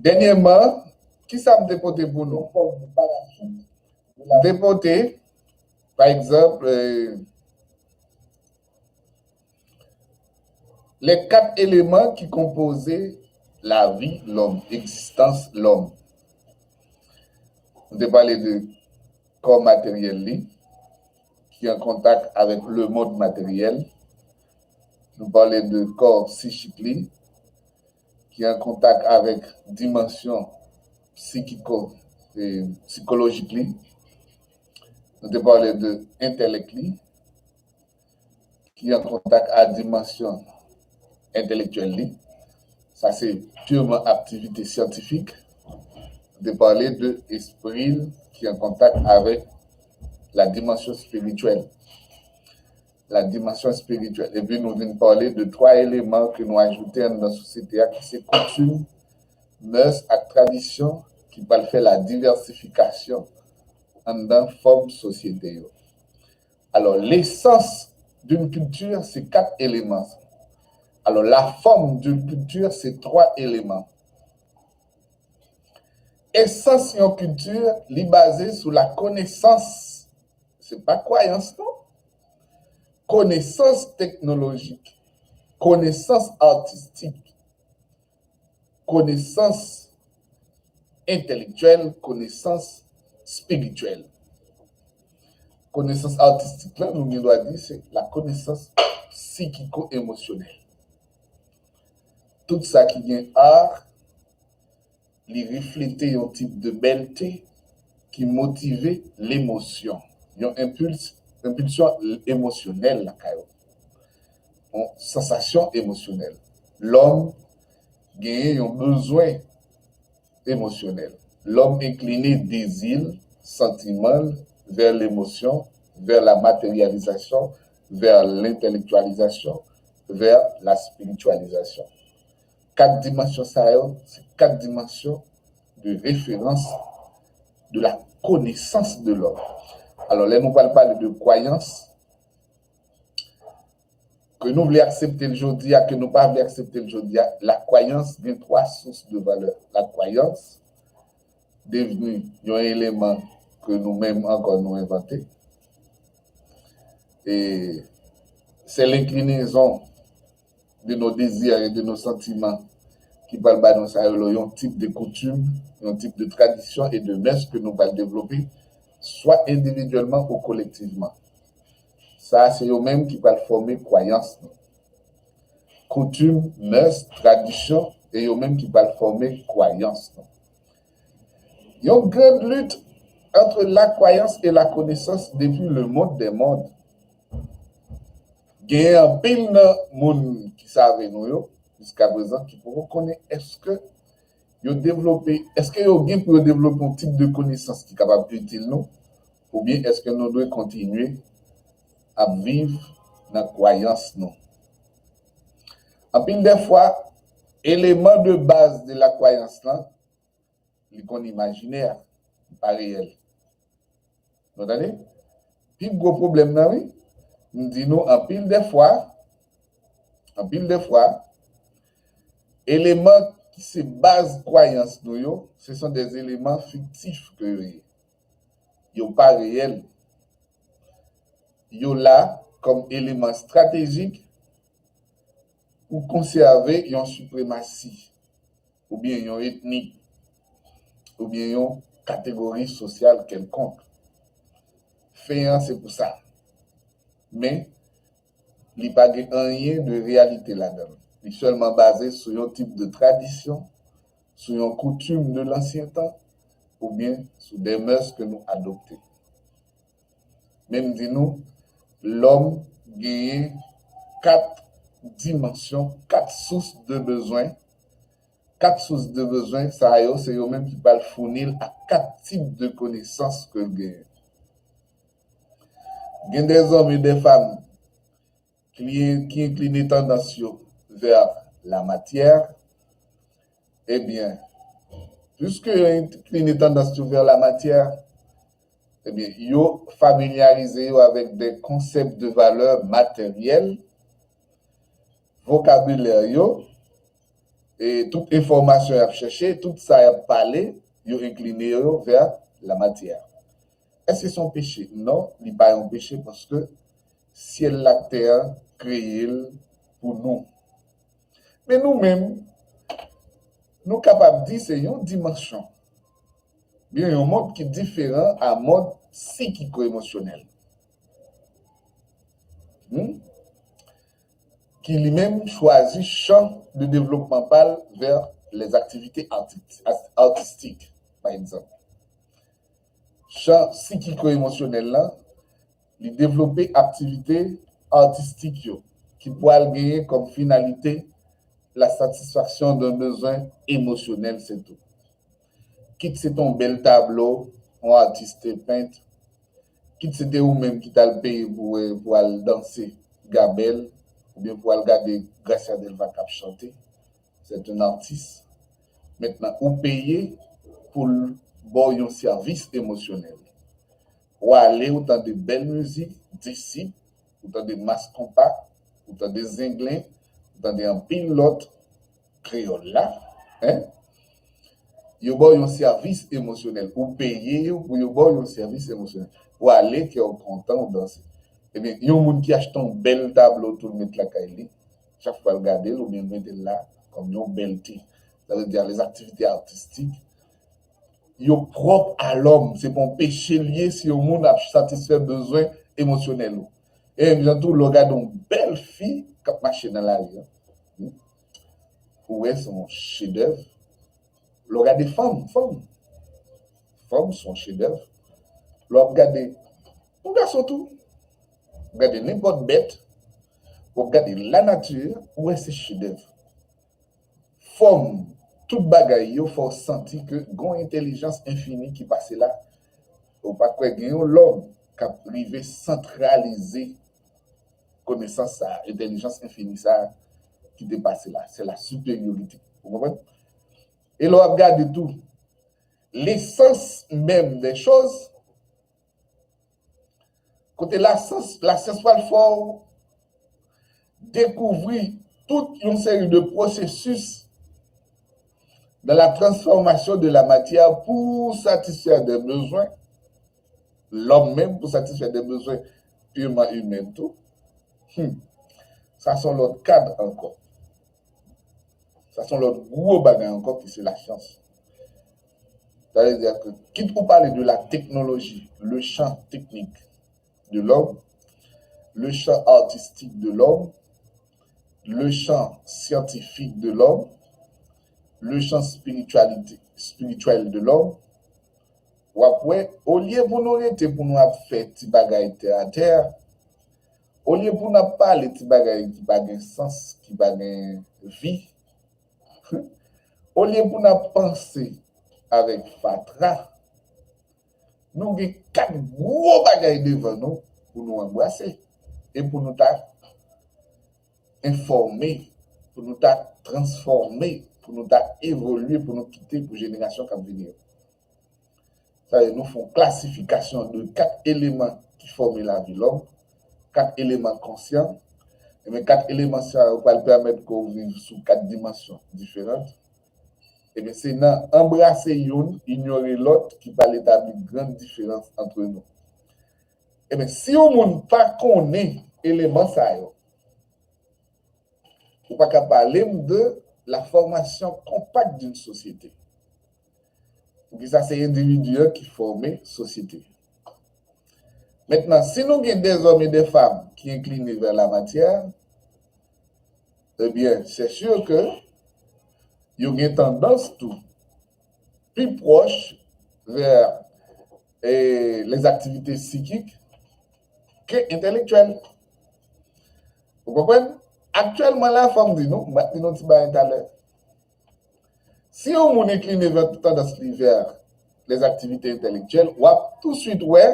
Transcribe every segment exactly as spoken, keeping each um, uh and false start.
Dènyèman, ki sa m te pote pou nou? M te pote, pa egzanp, eh, les quatre éléments qui composent la vie lòm, egzistans lòm. M te pale de kò materyèl li, ki an kontak avèk lemonn materyèl. Nou pale de kò sichik li, ki an kontak avèk dimansyon psikiko, eh, sikolojik li. Nou te pale de entèlèk li, ki an kontak a dimansyon entèlektyèl li. Sa se pirman aktivite syantifik. Nou te pale de espri l ki an kontak avèk la dimansyon espirityèl. La dimansyon espirityèl. Epi nou vin pale de twa eleman ke nou ajoute anndan sosyete a, ki se koutim, mès ak tradisyon ki pral fè la divèsifikasyon anndan fòm sosyete yo. Alors, l'essence d'une culture, c'est quatre éléments. Alors, la forme d'une culture, c'est trois éléments. Esans yon kilti, li baze sou la konesans, se pa kwayans non, konesans teknolojik, konesans atistik, konesans entèlektyèl, konesans espirityèl. Konesans atistik la, nou gen dwa di se la konesans psikiko emosyonèl. Tout sa ki gen ar, li reflete yon tip de bèlte ki motive lemosyon, yon enpils, enpilsyon emosyonèl lakay ou, yon sansasyon emosyonèl. Lòm genyen yon bezwen emosyonèl. Lòm enkline dezi l, santiman l, vè lemosyon, vè la materyalizasyon, vè lentèlektyalizasyon, vè la espirityalizasyon. Kat dimansyon sa yo, se kat dimansyon de referans de la connaissance de l'homme. Alò, lè nou pral pale de kwayans, ke nou vle aksepte l jodi a, ke nou pa vle aksepte l jodi a, la kwayans gen twa sous de valè. La kwayans devni yon eleman ke nou menm ankò nou envante. E se lenklinezon de nos désirs et de nos sentiments ki pral ba nou sa yo, yon tip de koutim, yon tip de tradisyon e de mès ke nou pral devlope, swa endividyèlman ou kolektivman. Sa a se yo menm ki pral fòme kwayans nou. Koutim, mès, tradisyon, e yo menm ki pral fòme kwayans nou. Yon grand lutte entre la croyance et la connaissance depuis le monde des mondes. Genyen anpil nan moun ki save nou yo, jiska prezan, ki poko konnen èske yo devlope, èske yo gen pou yo devlope yon tip de konesans ki kapab itil nou, oubyen èske nou dwe kontinye ap viv nan kwayans nou. Anpil de fwa, eleman de baz de la kwayans lan, li konn imajinè, li pa reyèl. Nou tande? Pi gwo pwoblèm nan, wi, m di nou anpil de fwa, anpil de fwa, eleman ki se baz kwayans nou yo, ce sont des éléments fictifs ke yo ye. Yo pa reyèl. Yo la kòm eleman estratejik pou konsève yon sipremasi, oubyen yon etni, oubyen yon kategori sosyal kèlkonk. Fen an se pou sa. Men, li pa gen anyen de reyalite ladan l. Li sèlman baze sou yon tip de tradisyon, sou yon koutim de lansyen tan, oubyen sou de mès ke nou adopte. Men m di nou, lòm genyen kat dimansyon, kat sous de bezwen. Kat sous de bezwen sa yo, se yo menm ki pral founi l ak kat tip de konesans ke l genyen. Gen dèzòm e dèfanm ki, ki enkline tandans yo vè la matyè. Ebyen, piske yo enkline tandans yo vè la matyè, ebyen, yo familyarize yo avèk de konsèp de valè materyèl, vokabilè yo, e tout enfòmasyon y ap chèche, tout sa y ap pale, yo enkline yo vè lamatyè. Èske se yon peche? Non, li pa yon peche paske syèl la ak tè a kreye l pou nou. Men nou menm, nou kapab di se yon dimansyon, byen yon mond ki diferan a mond sikiko-emosyonèl. Hmm? Ki li menm chwazi chan de devlopman pa l vè les activités arti- artistiques, pa egzanp. Chan sikiko-emosyonèl la, li devlope aktivite atistik yo ki pral genyen kòm finalite la satisfaction d'un besoin émotionnel, se tou. Kit se te yon bèl tablo, yon atis te pent, kit se te ou menm ki t al peye pou, pou al danse gabèl, oubyen pou al gade Gracia Delva k ap chante, c'est un artiste. Mentnan, ou peye pou l ba w yon sèvis emosyonèl. Ou ale, ou tande bèl mizik, Disip, ou tande Mas Konpa, ou tande Zenglen, ou tande anpil lòt kreyòl la, hein? Yo ba w yon sèvis emosyonèl. Ou peye yo pou yo ba w yon sèvis emosyonèl. Ou ale, kè w kontan, ou danse. Ebyen, yon moun ki achte yon bèl tablo tou l met lakay li, chak fwa l gade l, oubyen l mete l la, kòm yon bèlte. Sa vle di, les activités artistiques, yo pwòp a lòm. Se pa yon peche l ye si yon moun ap satisfè bezwen emosyonèl ou. E menm jan tou, lè w gade yon bèl fi k ap mache nan lari an, ou wè se yon chedèv. Lè w gade fanm, fanm, fanm se yon chedèv. Lè w ap gade yon gason tou, w ap gade nenpòt bèt, w ap gade lanati, ou wè se chedèv. Fòm, tout bagay yo fè w santi ke gon entèlijans enfini ki pase la. Ou pa kwè gen yon lòm k ap rive santralize konesans sa, entèlijans enfini sa ki te pase la. Se la siperyorite. Ou konprann? E lè w ap gade tou, lesans menm dè choz, kote lasyans, lasyans pral fè w dekouvri tout yon seri de pwosesis dans la transformation de la matière pour satisfaire des besoins, lòm menm pou satisfè de bezwen piman imen tou. Hmm. Sa se yon lòt kad ankò. Sa se yon lòt gwo bagay ankò ki se lasyans. Sa vle di ke, kit ou pale de la technologie, le champ technique de l'homme, le champ artistique de l'homme, le champ scientifique de l'homme, le champ spiritualité, spirituel de l'homme, w ap wè, olye pou nou rete pou nou ap fè ti bagay tè a tè, olye pou n ap pale ti bagay ki pa gen sans, ki pa gen vi, olye pou n ap panse avèk fatra, nou gen kat gwo bagay devan nou pou nou anbrase e pou nou ta enfòme, pou nou ta transfòme, pou nou ta evolye, pou nou kite pou jenerasyon k ap vini yo. Sa vle di nou fè yon klasifikasyon de kat eleman ki fòme lavi lòm, kat eleman konsyan. Ebyen, kat eleman sa yo pral pèmèt ke w viv sou kat dimansyon diferan. Ebyen, se nan anbrase youn, inyore lòt, ki pral etabli gran diferans antre nou. Ebyen, si yon moun pa konnen eleman sa yo, ou pa ka pale m de la formation compacte d'une société. Poukisa se endividi an ki fòme sosyete? Mentnan, si nou gen dèzòm e dè fanm ki enkline vè la matyè, ebyen, c'est sûr que yo gen tandans tou pi pwòch vè, eh, les activités psychiques ke entèlektyèl. Ou konprann? Aktyèlman la, fò m di nou, m ap di nou ti bagay talè. Si yon moun enkline vè tandans li vè les activités intellectuelles, w ap touswit wè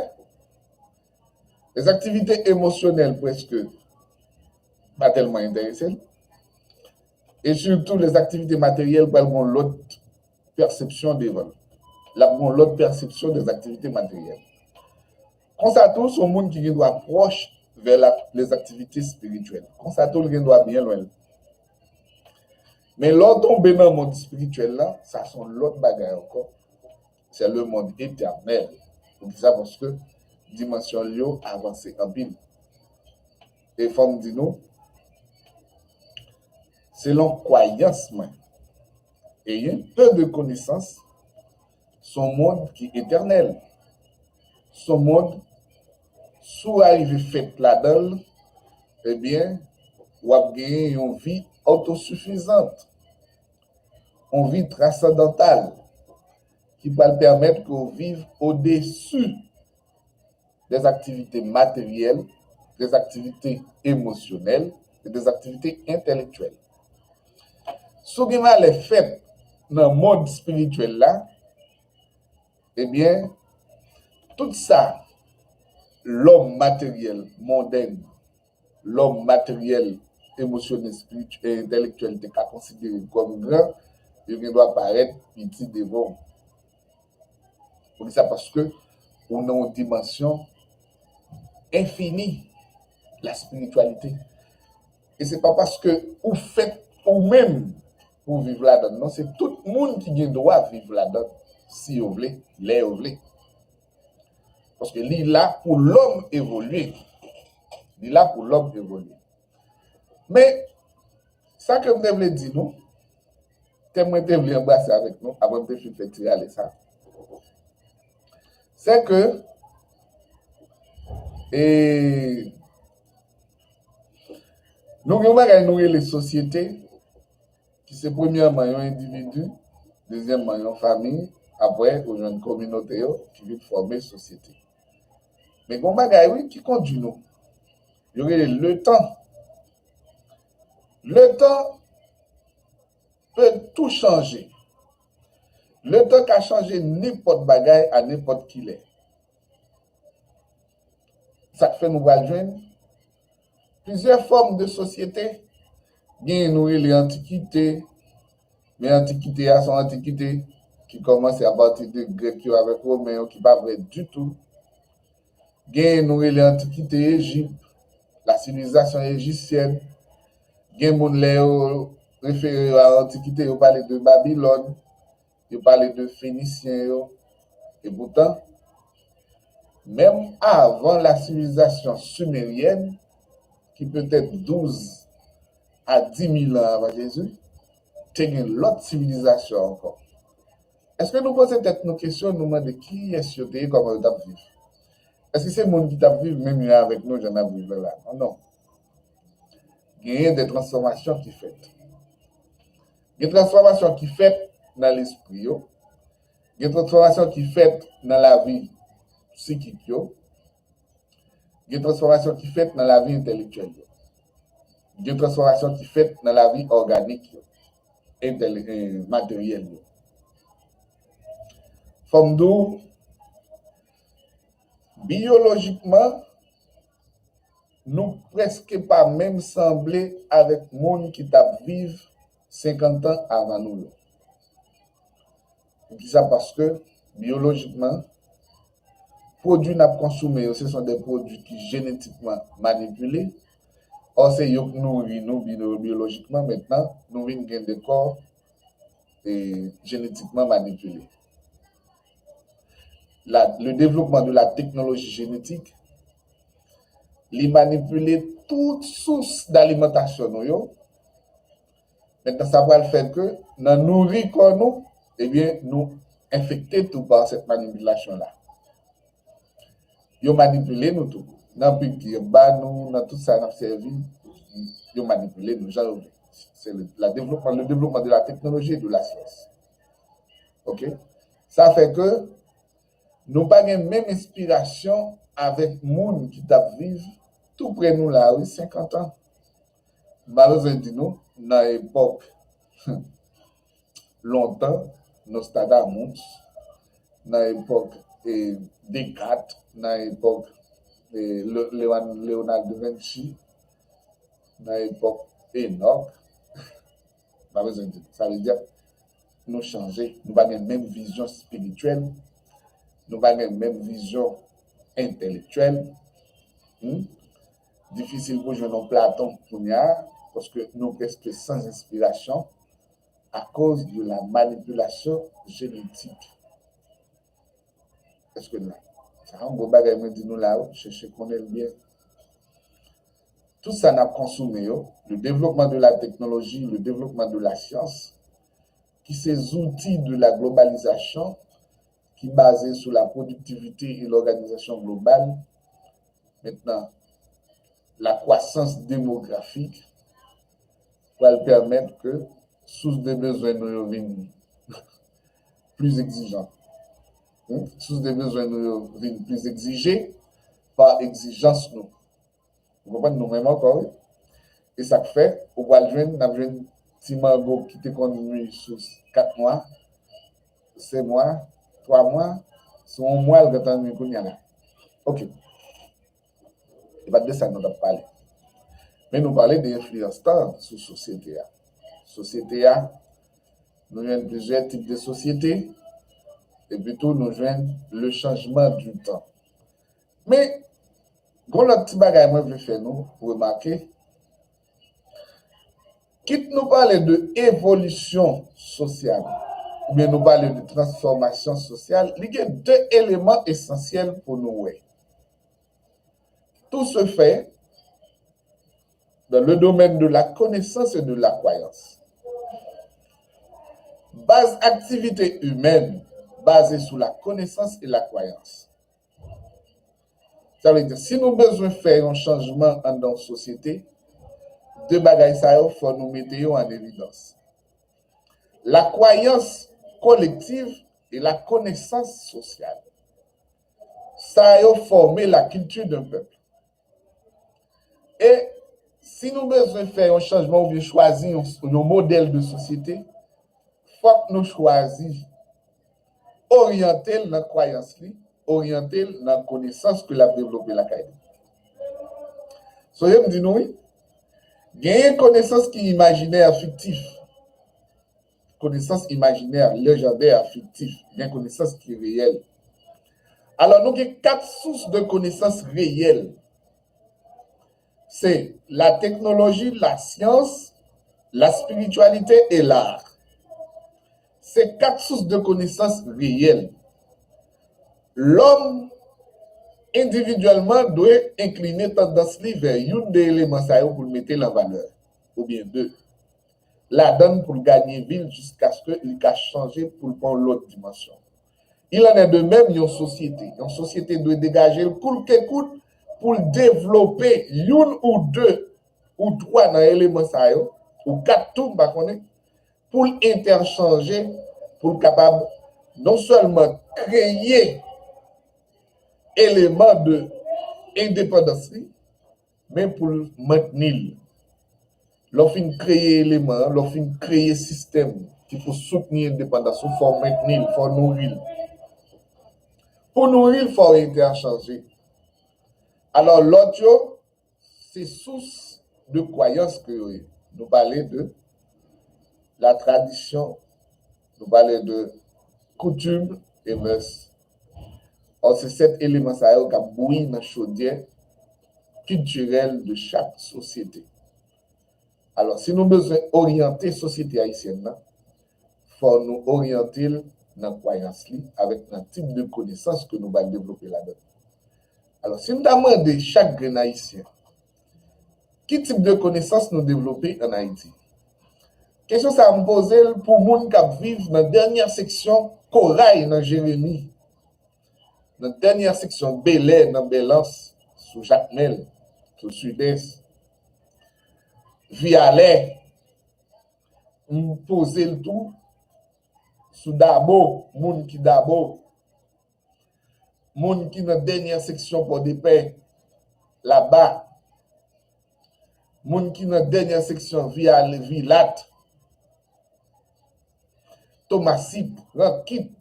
les activités émotionnelles prèske pa tèlman enterese l. E sitou les activités matérielles pral gen yon lòt pèsepsyon devan l. L ap gen yon lòt pèsepsyon des activités matérielles. Konsa tou, se yon moun ki gen dwa pwòch vè la, les activités spirituelles. Konsa tou, l gen dwa byen lwen l. Men lè w tonbe nan mond espirityèl la, sa se yon lòt bagay ankò. Se le monde éternel. Poukisa? Paske dimansyon l yo avanse anpil. E fò m di nou, selon kwayans mwen, ayant peu de connaissances, se yon mond ki etènèl. Se yon mond, si w arive fèt ladan l, ebyen, w ap genyen yon vi otosifizant, yon vi transandantal, ki pral pèmèt ke w viv odesi des activités matérielles, des activités émotionnelles et des activités intellectuelles. Si w gen malè fèt nan mond espirityèl la, ebyen, tout sa lòm materyèl, mondèn, lòm materyèl, emosyonèl, espirityèl, entèlektyèl te ka konsidere kòm gran, yo gen dwa parèt piti devan w. Poukisa? Paske ou nan yon dimansyon enfini, la spiritualité. E se pa paske ou fèt ou menm pou viv ladan l, non, se tout moun ki gen dwa viv ladan l, si yo vle, lè yo vle. Paske li la pou lòm evolye. Li la pou lòm evolye. Men, sa ke m te vle di nou, tèm mwen te vle anbrase avèk nou, avan m te fin fè ti rale sa, se ke, e, nou gen yon bagay nou rele sosyete, ki se premyèman yon endividi, dezyèmman yon fanmi, apre ou jwenn kominote yo ki vin fòme sosyete. Men gen yon bagay, wi, ki kondui nou. Yo rele letan. Letan pe tou chanje. Letan ka chanje nenpòt bagay a nenpòt ki lè. Sa k fè nou pral jwenn plizyè fòm de sosyete. Gen nou rele antikite, men antikite a se yon antikite ki kòmanse apati de grèk yo avèk women yo, ki pa vrè ditou. Gen nou rele antikite Ejip, la sivilizasyon ejisyèn. Gen moun, lè yo refere yo a antikite, yo pale de Babilòn, yo pale de Fenisyen yo. E poutan, menm avan la sivilizasyon simeryèn, ki petèt douz a dis mil an avan Jezi, te gen lòt sivilizasyon ankò. Èske nou poze tèt nou kesyon, nou mande kiyès yo te ye, kòman yo t ap viv? Èske se moun ki t ap viv menm jan avèk nou, jan n ap viv la la? Non, non. Genyen de transfòmasyon ki fèt. Gen transfòmasyon ki fèt nan lespri yo. Gen transfòmasyon ki fèt nan lavi sikik yo. Gen transfòmasyon ki fèt nan lavi entèlektyèl yo. Gen transfòmasyon ki fèt nan lavi òganik yo, entèl-, eh, materyèl yo. Fò m di w, biyolojikman, nou prèske pa menm sanble avèk moun ki t ap viv senkant an avan nou yo. Poukisa? Paske, biyolojikman, pwodui n ap konsome yo, se son de pwodui ki jenetikman manipile. Ò, se yo k nouri nou biyo-, biyolojikman. Mentnan, nou vin gen de kò, e, jenetikman manipile. La, le développement de la technologie génétique, li manipile tout sous d'alimentation nou yo. Mentnan, sa pral fè ke nan nouri kò nou, ebyen, nou enfekte tou pa cette manipulation-là. Yo manipile nou tou. Nan piki yo ba nou, nan tout sa n ap sèvi, yo manipile nou jan yo vle. Se le, la développement, le développement de la technologie et de la science. Ok? Sa fè ke nou pa gen menm enspirasyon avèk moun ki t ap viv tou pre nou la, wi, senkant an. M pa bezwen di nou, nan epòk lontan, Nostradamus, nan epòk, e, Descartes, nan epòk, e, Le-, Leon-, Leonardo da Vinci, nan epòk Enòk, m pa bezwen di nou. Sa vle di, nou chanje, nou pa gen menm vizyon espirityèl, nou pa gen menm vizyon entèlektyèl. Hmm? Difisil pou jwenn yon Platon kounye a, paske nou prèske san enspirasyon. à cause de la manipulation génétique. Èske n la? Sa yon gwo bagay mwen di nou la, wi, chèche konnen l byen. Tout sa n ap konsome yo, le développement de la technologie, le développement de la science, ki se zouti de la globalisation, ki baze sou la productivité et l'organisation globale. Maintenant, la croissance démographique pral pèmèt ke sous de bezwen nou yo vin plis egzijan. Hmm? Sous de bezwen nou yo vin plis egzije pa egzijans nou. Ou konprann, nou menm ankò, wi. E sa k fè, ou pral jwenn, n ap jwenn ti mango ki te konn mû sou kat mwa, senk mwa, twa mwa, sou yon mwa, l gentan mû kounye a la. Ok. E pa t de sa nou t ap pale. Men nou pale de enfliyans tan sou sosyete a. Sosyete a, nou jwenn plizyè tip de sosyete, epi tou nou jwenn le changement du temps. Men, gon lòt ti bagay mwen vle fè nou remake. Kit nou pale de evolisyon sosyal, oubyen nou pale de transfòmasyon sosyal, li gen de eleman esansyèl pou nou wè. Tout se fait dans le domaine de la connaissance et de la croyance. Baz aktivite imèn baze sou la konesans e la kwayans. Sa vle di, si nou bezwen fè yon chanjman anndan yon sosyete, de bagay sa yo, fò nou mete yo an evidans. La kwayans kolektiv e la konesans sosyal. Sa yo fòme la kilti d'un pèp. E si nou bezwen fè yon chanjman oubyen chwazi yon, yon modèl de sosyete, fòk nou chwazi oryante l nan kwayans li, oryante l nan konesans ke l ap devlope lakay li. Sonje m di nou wi, genyen konesans ki imajinè, fiktif. Konesans imajinè, lejandè, fiktif, gen konesans ki reyèl. Alò, nou gen kat sous de konesans reyèl. Se la teknoloji, la syans, la spirityalite e lar. Se kat sous de konesans reyèl. Lòm endividyèlman dwe enkline tandans li vè youn de eleman sa yo pou l mete l an valè, oubyen de. Ladann pou l ganye vi l jiskaske li ka chanje pou l pran yon lòt dimansyon. Il en est de même yon sosyete. Yon sosyete dwe degaje l kout ke kout pou l devlope youn ou de ou twa nan eleman sa yo, ou kat tou, m pa konnen, pou l entèchanje, pou l kapab non sèlman kreye eleman de endepandans li, men pou l mentni l. Lè w fin kreye eleman an, lè w fin kreye sistèm ki pou soutni endepandans ou, fò w mentni l, fò w nouri l. Pou nouri l, fò w entèchanje. Alò, lòt yo, se sous de kwayans ke yo ye. Nou pale de la tradition, nou pale de coutume et mœurs. Or, se sèt eleman sa yo k ap bouyi nan chodyè kiltirèl de chak sosyete. Alò, si nou bezwen oryante sosyete ayisyèn nan, fò nou oryante l nan kwayans li, avèk nan tip de konesans ke nou pral devlope ladan l. Alò, si m ta mande chak grenn Ayisyen, ki tip de konesans nou devlope ann Ayiti? Kesyon sa a, m poze l pou moun k ap viv nan dènyè seksyon Koray nan Jeremi, nan dènyè seksyon Bèlè nan Bèlans, sou Jakmèl, sou Sidès, Vyalè. M poze l tou sou Dabo, moun ki Dabo, moun ki nan dènyè seksyon Pòdepè, Laba, moun ki nan dènyè seksyon Vyalè, Vilat, Tomasip, Rankip.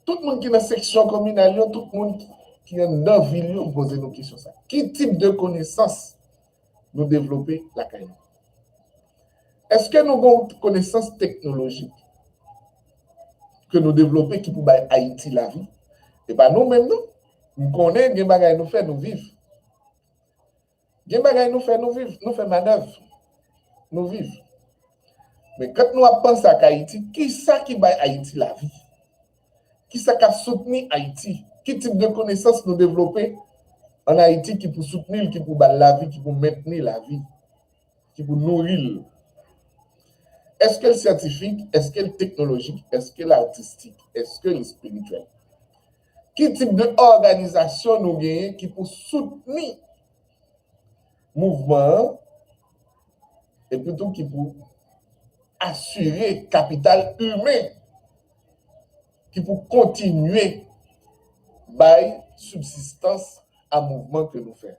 Tout moun ki nan seksyon kominal yo, tout moun ki, ki anndan vil yo, m poze nou kesyon sa. Ki tip de konesans nou devlope lakay nou? Èske nou gen yon konesans teknolojik ke nou devlope ki pou bay Ayiti lavi? E pa nou menm, non. M konnen gen bagay nou fè, nou viv. Gen bagay nou fè, nou viv, nou fè manèv, nou viv. Men kan nou ap panse ak Ayiti, kisa ki bay Ayiti lavi? Kisa k ap soutni Ayiti? Ki tip de konesans nou devlope ann Ayiti ki pou soutni l, ki pou ba l lavi, ki pou mentni lavi, ki pou nouri l? Èske l syantifik? Èske l teknolojik? Èske l atistik? Èske l espirityèl? Ki tip de òganizasyon nou genyen ki pou soutni mouvman an, epi tou ki pou asire kapital imen ki pou kontinye bay sibsistans a mouvman ke nou fè,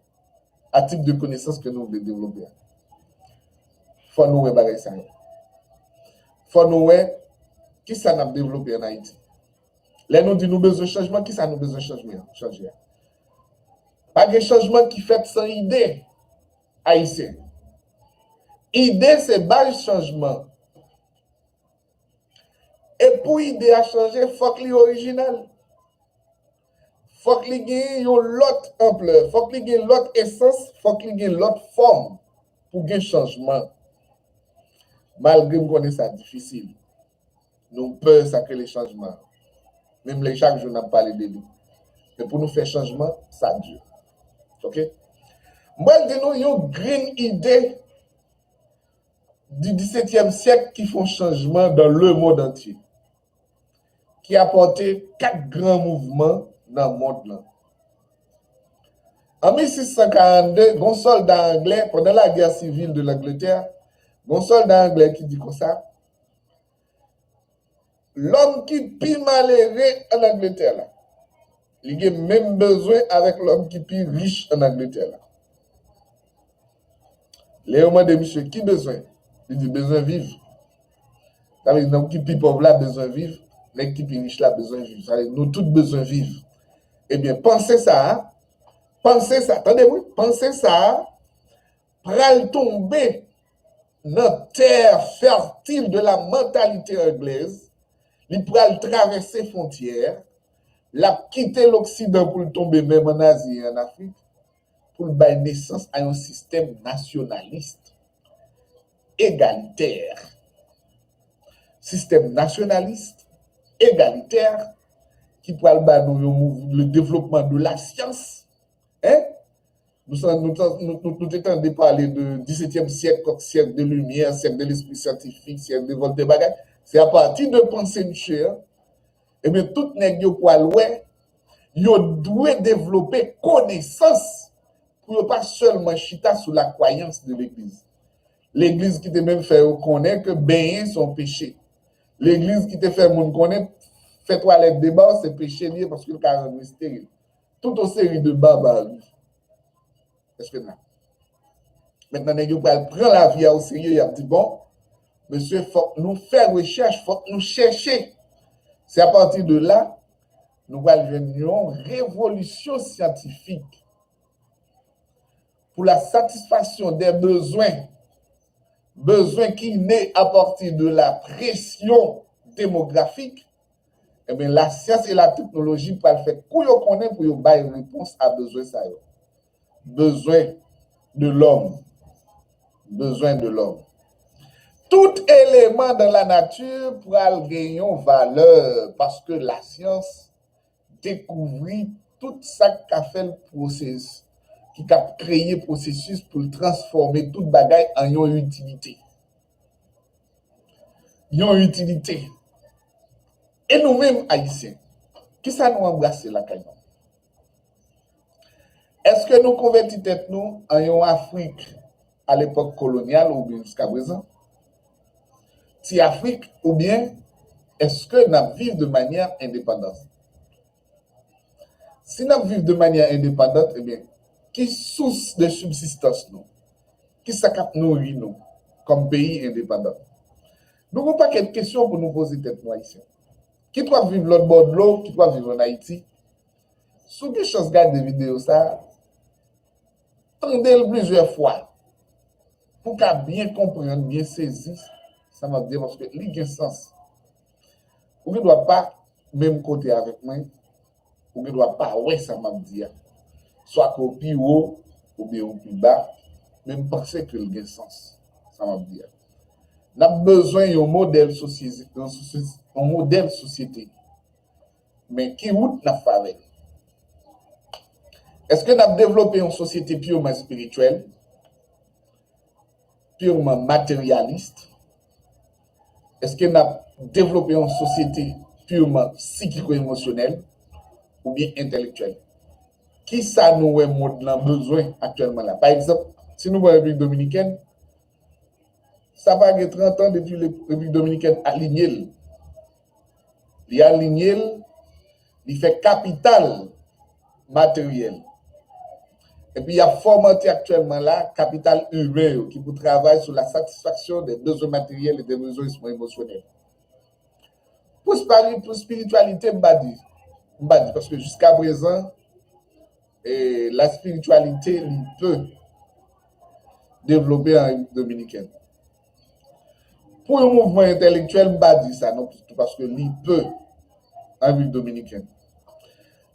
a tip de konesans ke nou vle devlope a. Fò nou wè bagay sa yo. Fò nou wè kisa n ap devlope ann Ayiti. Lè nou di nou bezwen chanjman, kisa nou bezwen chanjman, chanje a? Pa gen chanjman ki fèt san ide ayisyen. Ide se baz chanjman. E pou ide a chanje, fòk li orijinal. Fòk li gen yon lòt anplè, fòk li gen lòt esans, fòk li gen lòt fòm pou gen chanjman. Malgre m konnen sa difisil. Nou pè sa k rele chanjman. Menm lè chak jou n ap pale de li. Men pou nou fè chanjman, sa di. Oke? M pral di nou yon grenn ide di disetyèm syèk ki fè yon chanjman dans le monde entier, ki apòte kat gran mouvman nan mond lan. An mil sis san karannde, gon sòlda anglè, pandan lagè sivil de Langletè, gon sòlda anglè ki di konsa, lòm ki pi malere ann Angletè la, li gen menm bezwen avèk lòm ki pi rich ann Angletè la. Lè yo mande misye ki bezwen, li di bezwen viv. Sa vle di nèg ki pi pòv la bezwen viv, nèg ki pi rich la bezwen viv. Sa vle di nou tout bezwen viv. Ebyen, panse sa a, panse sa, tande mwen, panse sa a pral tonbe nan tè fètil de la mentalité anglaise, li pral travèse fwontyè, l ap kite Loksidan pou l tonbe menm ann Azi e ann Afrik, pou l bay nesans a yon sistèm nasyonalis, egalitè. Sistèm nasyonalis, egalitè, ki pral ba nou yon mouv-, le développement de la science, en? Nou sa, nou, ta- nou, nou, nou te tande pale de disetyèm syèk kòm syèk de limyè, syèk de lespri syantifik, syèk de Voltaire bagay. Se apati de panse misye an, ebyen, tout nèg yo pral wè, yo dwe devlope konesans pou yo pa sèlman chita sou la kwayans de legliz. Legliz ki te menm fè yo konnen ke benyen se yon peche. Legliz ki te fè moun konnen fè twalèt deba w se peche li ye paske l ka rann ou esteril. Tout yon seri de babari. Èske n la? Mentnan, nèg yo pral pran lavi a oserye, y ap di, bon, mesye, fòk nou fè rechèch, fòk nou chèche. Se apati de la, nou pral jwenn yon revolisyon syantifik pour la satisfaction des besoins, bezwen ki ne apati de la pression démographique, ebyen, lasyans e lateknoloji pral fè kou yo konnen pou yo bay repons a bezwen sa yo. Bezwen de lòm. Bezwen de lòm. Tout eleman dan lanati pral gen yon valè paske lasyans dekouvri tout sa k ka fè l pwoses, ki ka kreye pwosesis pou l transfòme tout bagay an yon itilite. Yon itilite. E nou menm, Ayisyen, kisa nou anbrase lakay nou? Èske nou konvèti tèt nou an yon Afrik a lepòk kolonyal oubyen jiska prezan? Ti Afrik oubyen èske n ap viv de manyè endepandans? Si n ap viv de manyè endepandant, ebyen, ki sous de sibsistans nou? Kisa k ap nouri nou kòm peyi endepandan? Nou gen yon pakèt kesyon pou nou poze tèt nou, Ayisyen. Kit w ap viv lòt bò dlo, kit w ap viv ann Ayiti, si w gen chans gade videyo sa a, tande l plizyè fwa pou w ka byen konprann, byen sezi sa m ap di a, paske li gen sans. Ou gen dwa pa menm kote avèk mwen, ou gen dwa pa wè sa m ap di a. Swa ke w pi wo oubyen w pi ba, men m panse ke l gen sans, sa m ap di a. N ap bezwen yon modèl sosyete, yon sosyete, yon modèl sosyete. Men ki wout n ap fè avè l? Èske n ap devlope yon sosyete piman espirityèl, piman materyalis? Èske n ap devlope yon sosyete piman sikiko-emosyonèl oubyen entèlektyèl? Kisa nou wè mond lan bezwen aktyèlman la? Pa egzanp, si nou pran Repiblik Dominikèn, sa pa gen trant an depi Repiblik Dominikèn alinye l. Li alinye l, li fè kapital materyèl. Epi y ap fòmante aktyèlman la kapital imen yo ki pou travay sou la satisfaction des besoins matériels et des besoins emotionnels. Pou espiri-, pou espirityalite, m pa di, m pa di, paske jiska prezan, e, la spiritualité, li pe devlope an Repiblik Dominikèn. Pou yon mouvman entèlektyèl, m pa di sa non plis tou, paske li pe an Repiblik Dominikèn.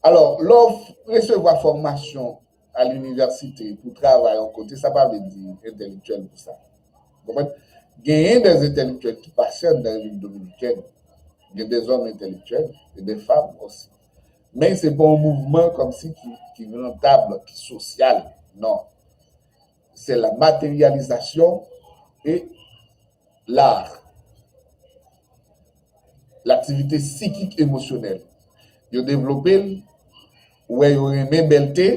Alò, lè w resevwa fòmasyon a linivèsite pou travay yon kote, sa pa vle di entèlektyèl pou sa. Konprann? Genyen de entèlektyèl ki pase anndan Repiblik Dominikèn. Gen de zòm entèlektyèl e de fanm osi. Men se pa yon mouvman kòmsi ki, ki rantab, ki sosyal. Non. C'est la matérialisation et l'art. L'activité psychique émotionnelle. Yo devlope l, ou wè yo renmen bèlte,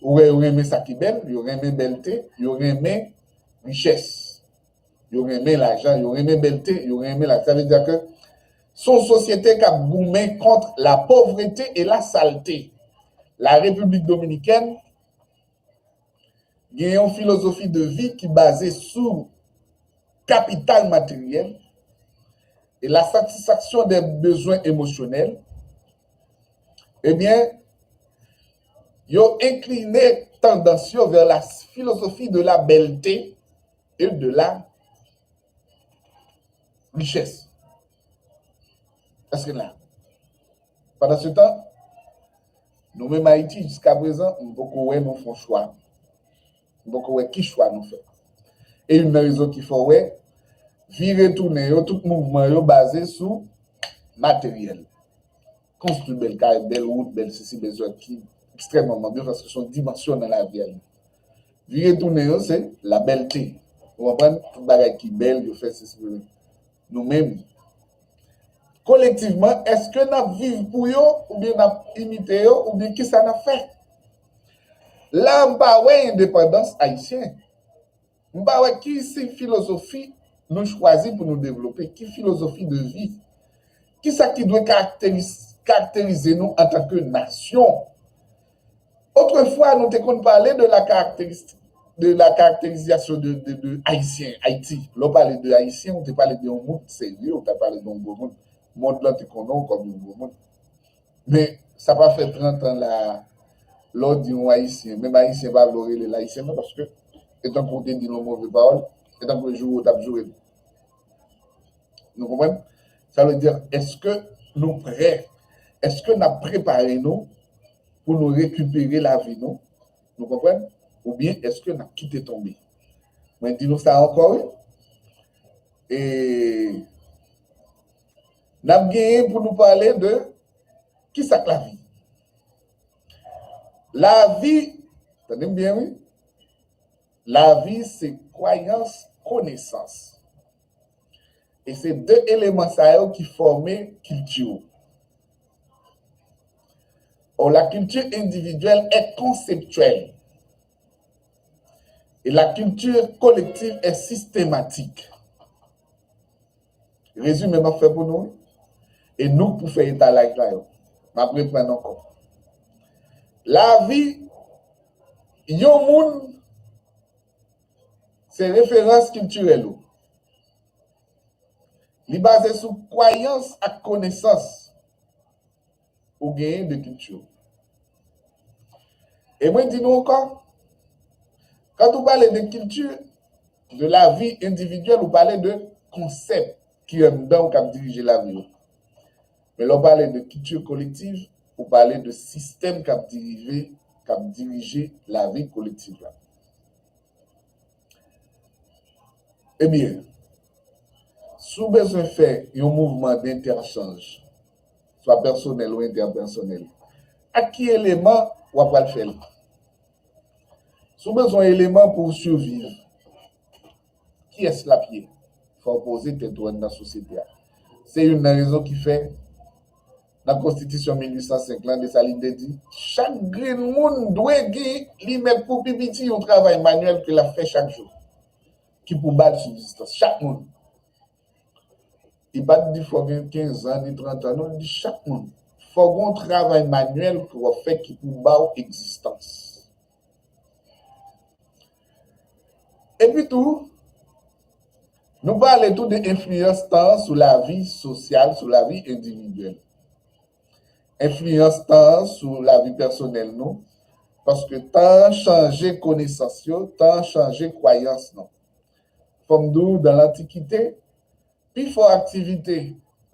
ou wè yo renmen sa ki bèl, yo renmen bèlte, yo renmen richès, yo renmen lajan, yo renmen bèlte, yo renmen la. Sa vle di ke se yon sosyete k ap goumen kont la pauvreté et la saleté. La République dominicaine gen yon filozofi de vi ki baze sou kapital materyèl e la satisfaction des besoins émotionnels, ebyen, yo enkline tandans yo vers la philosophie de la belleté et de la richès. Èske n la? Pandan se tan, nou menm Ayiti, jiska prezan, m poko wè nou fè yon chwa. M poko wè ki chwa nou fè. E youn nan rezon ki fè w wè, vire tounen yo, tout mouvman yo baze sou materyèl. Konstwi bèl kay, bèl wout, bèl sesi, bèl zòt ki ekstrèmman byen, paske se yon dimansyon nan lavi a li. Vire tounen yo, se la bèlte. Ou konprann? Tout bagay ki bèl, yo fè sesi. Nou menm, kolektivman, èske n ap viv pou yo, oubyen n ap imite yo, oubyen kisa n ap fè? La, m pa wè endepandans ayisyen. M pa wè ki si filozofi nou chwazi pou nou devlope, ki filozofi de vi. Kisa ki dwe karakteris-, karakterize nou antanke nasyon? Otrefwa, nou te konn pale de la karakteristik, de la caractérisation de, de, de Ayisyen, Ayiti. Lè w pale de Ayisyen, ou te pale de yon moun serye, ou te pale de yon gwo moun. Mond lan te konnen w kòm yon gwo moun. Men, sa pa fè trant an la, lè w di yon Ayisyen, menm Ayisyen pa vle w rele l Ayisyen non, paske e tankou w te di l yon move pawòl, e tankou e joure w t ap joure l. Nou konprann? Sa vle di, èske nou prè? Èske n ap prepare nou pou nou rekipere lavi nou? Nou konprann? Oubyen èske n ap kite tonbe? Mwen di nou sa ankò, wi. E n ap genyen pou nou pale de kisa k lavi. Lavi, tande m byen, wi. Lavi se kwayans, konesans. E se de eleman sa yo ki fòme kilti w. Or, la culture individuelle est conceptuelle. Et la culture collective est systématique. Rezime m ap fè pou nou, wi. E nou k pou fè etalaj la yo. M ap reprann ankò. Lavi yon moun se referans kiltirèl ou. Li baze sou kwayans ak konesans ou genyen de kilti w. E mwen di nou ankò, kan ou pale de kilti, de lavi endividyèl, ou pale de konsèp ki anndan w k ap dirije lavi w. Men lè w pale de kilti kolektiv, ou pale de sistèm k ap dirije, k ap dirije lavi kolektiv la. Ebyen, Si w bezwen fè yon mouvman dentèchanj, swa pèsonèl ou entèpèsonèl, ak ki eleman w ap pral fè l? Si w bezwen eleman pou w siviv, kiyès l ap ye? Fò w poze tèt ou anndan sosyete a. Se youn nan rezon ki fè, nan Konstitisyon mil uit san senk lan, Desalin te di, chak grenn moun dwe gen, li mèt pou pi piti, yon travay manyèl ke l ap fè chak jou, ki pou ba l sibzistans. Chak moun. Li pa t di fò gen kenz an ni trant an, non, li di chak moun. Fò gen yon travay manyèl ke w ap fè ki pou ba w egzistans. Epi tou, nou pale tou de enfliyans tan an sou lavi sosyal, sou lavi endividyèl. Enfliyans tan an sou lavi pèsonèl nou, paske tan an chanje konesans yo, tan an chanje kwayans nou. Fò m di w, dan lantikite, pi fò aktivite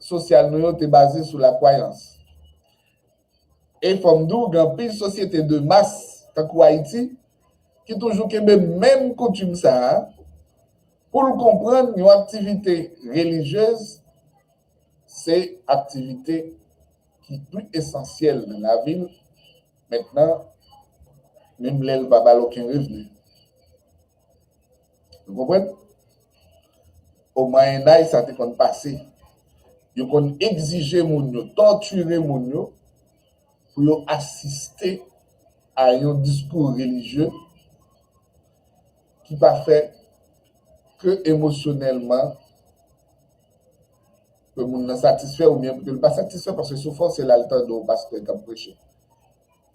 sosyal nou yo te baze sou lakwayans. E fò m di w, gen anpil sosyete de mas, tankou Ayiti, ki toujou kenbe menm koutim sa a, pou l konprann yon aktivite relijyez, se aktivite ki pi esansyèl nan lavi l, mentnan, menm lè l pa ba l okenn revni. Ou konprann? O Mwayen Aj, sa te konn pase. Yo konn egzije moun yo, tòtire moun yo, pou yo asiste a yon diskou relijye ki pa fè ke emosyonèlman, ke moun nan satisfè oubyen ke l pa satisfè, paske si w fòse l al tande yon pastè k ap preche,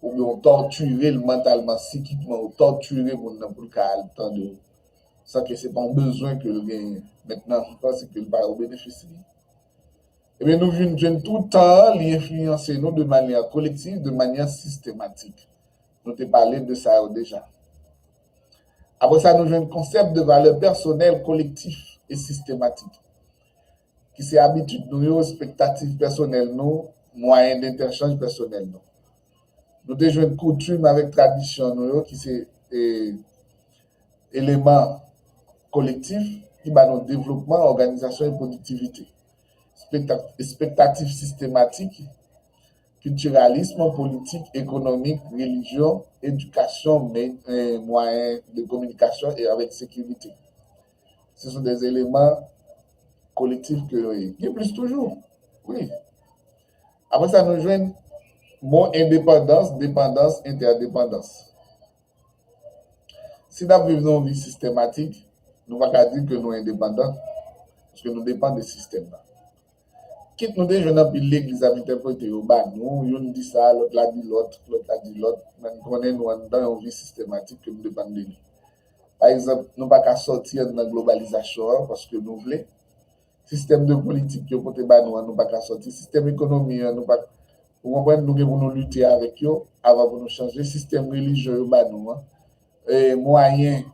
oubyen w tòtire l mantalman, sikikman, w tòtire moun nan pou l ka al tande w, san ke se pa yon bezwen ke l genyen. Mentnan, m panse ke l pa o benefis li. Ebyen, nou vin jwenn tou tan an, li enfliyanse nou de manyè kolektif, de manyè sistematik. Nou te pale de sa yo deja. Apre sa, nou jwenn konsèp de valè pèsonèl, kolektif e sistematik, ki se abitid nou yo, ekspektativ pèsonèl nou, mwayen dentèchanj pèsonèl nou. Nou te jwenn koutim avèk tradisyon nou yo, ki se, e, eleman kolektif ki ba nou devlopman, òganizasyon e pwodiktivite. Ekspekta-, ekspektativ sistematik, kiltiralism, politik, ekonomik, relijyon, edikasyon, me-, e, mwayen de kominikasyon e avèk sekirite. Se sont des éléments collectifs ke yo ye. Gen plis toujou. Wi. Apre sa, nou jwenn mo endepandans, depandans, entèdepandans. Si n ap viv nan yon vi sistematik, nou pa ka di ke nou endepandan, paske nou depann de sistèm nan. Kit nou te jwenn anpil legliz ap entèprete yo ba nou, youn di sa, lòt la di lòt, lòt la di lòt, men n konnen nou anndan yon vi sistematik ke nou depann de li. Pa egzanp, nou pa ka sòti anndan globalizasyon an paske nou vle. Sistèm de politik yo pote ba nou an, nou pa ka sòti. Sistèm ekonomi an, nou pa, ou konprann, nou gen pou nou lite avèk yo avan pou nou chanje. Sistèm relijyon yo ba nou an, e, mwayen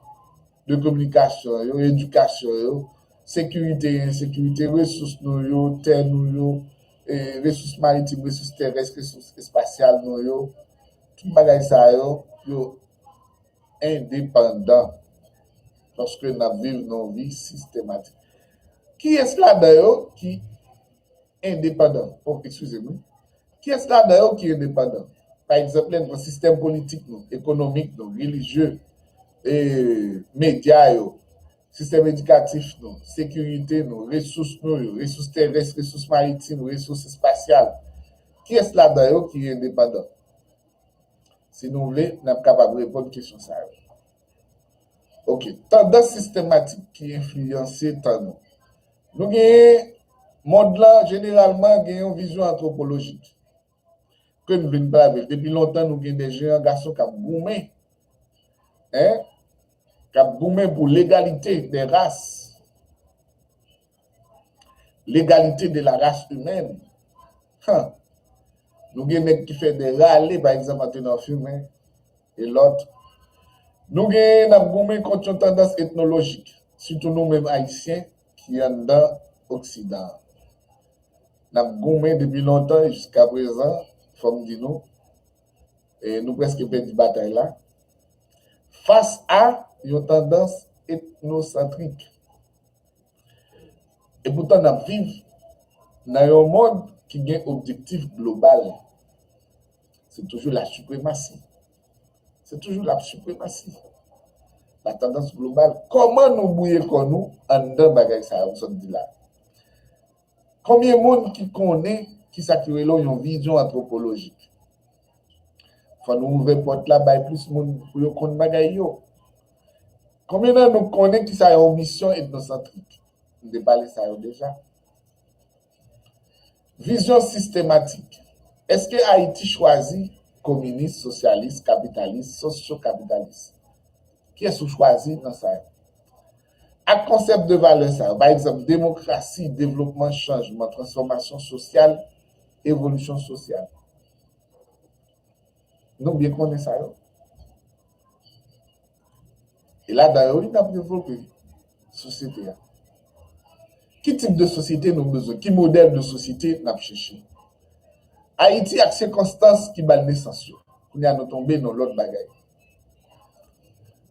de kominikasyon yo, edikasyon yo, sekirite, ensekirite, resous nou yo, tè nou yo, e, resous maritim, resous terès, resous espasyal nou yo, tout bagay sa yo, yo endepandan, paske n ap viv nan yon vi sistematik. Kiyès ladan yo ki endepandan? Oh, eskize m. Kiyès ladan yo ki endepandan? Pa egzanp, lè n pran sistèm politik nou, ekonomik nou, relijye, e, medya yo, sistèm edikatif nou, sekirite nou, resous nou yo, resous terès, resous maritim, resous espasyal. Kiyès ladan yo ki endepandan? Si nou vle, n ap kapab reponn kesyon sa yo. Ok, tandans sistematik ki enfliyanse tan nou. Nou genyen, mond lan jeneralman gen yon vizyon antwopolojik. Ke n vin pale, depi lontan nou gen de jeyan gason k ap goumen, en, k ap goumen pou legalite de ras. L'égalité de la race humaine. Han. Nou gen nèg ki fè de rale, pa egzanp, antre nan fimen e lòt. Nou gen, n ap goumen kont yon tandans etnolojik, sitou nou menm Ayisyen ki anndan Oksidan an. N ap goumen depi lontan e jiska prezan, fò m di nou, e nou prèske pèdi batay la, fas a yon tandans etnosantrik. E poutan n ap viv nan yon mond ki gen objektif global. Se toujou la sipremasi. Se toujou la sipremasi. La tandans global. Kòman nou bwouye kò nou anndan bagay sa yo m sot di la? Konbyen moun ki konnen kisa ki rele yon vizyon antwopolojik? Fò nou ouvè pòt la bay plis moun pou yo konn bagay yo. Konbyen nan nou konnen kisa yon misyon etnosantrik? M te pale sa yo deja. Vizyon sistematik. Èske Ayiti chwazi kominis, sosyalis, kapitalis, sosyokapitalis? Kiyès ou chwazi nan sa yo? Ak konsèp de valè sa yo, pa egzanp, demokrasi, devlopman, chanjman, transfòmasyon sosyal, evolisyon sosyal. Nou byen konnen sa yo. E ladan yo, wi, n ap devlope sosyete a. Ki tip de sosyete nou bezwen? Ki modèl de sosyete n ap chèche? Ayiti ak sikonstans ki ba l nesans yo. Kounye a, nou tonbe nan lòt bagay.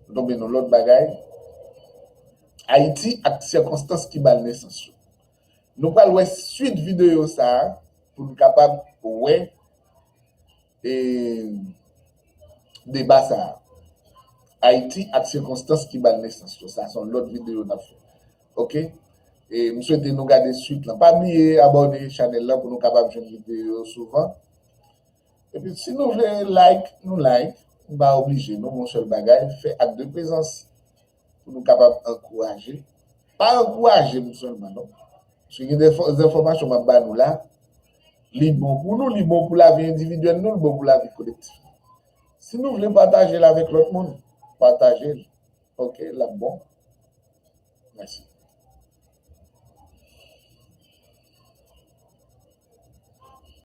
Nou tonbe nan lòt bagay. Ayiti ak sikonstans ki ba l nesans yo. Nou pral wè swit videyo sa a pou nou kapab wè e, deba sa a. Ayiti ak sikonstans ki ba l nesans yo. Sa se yon lòt videyo n ap fè. Oke? E m swete nou gade swit lan. Pa bliye abòne chanèl lan pou nou kapab jwenn videyo yo souvan. Epi si nou vle like, nou like. Nou pa oblije, non, yon sèl bagay, fè ak de prezans pou nou kapab ankouraje. Pa ankouraje m sèlman, non. Paske gen de fo-, de enfòmasyon m ap ba nou la, li bon pou nou, li bon pou lavi endividyèl nou, li bon pou lavi kolektif. Si nou vle pataje l avèk lòt moun, pataje l. Oke, l ap bon. Mèsi.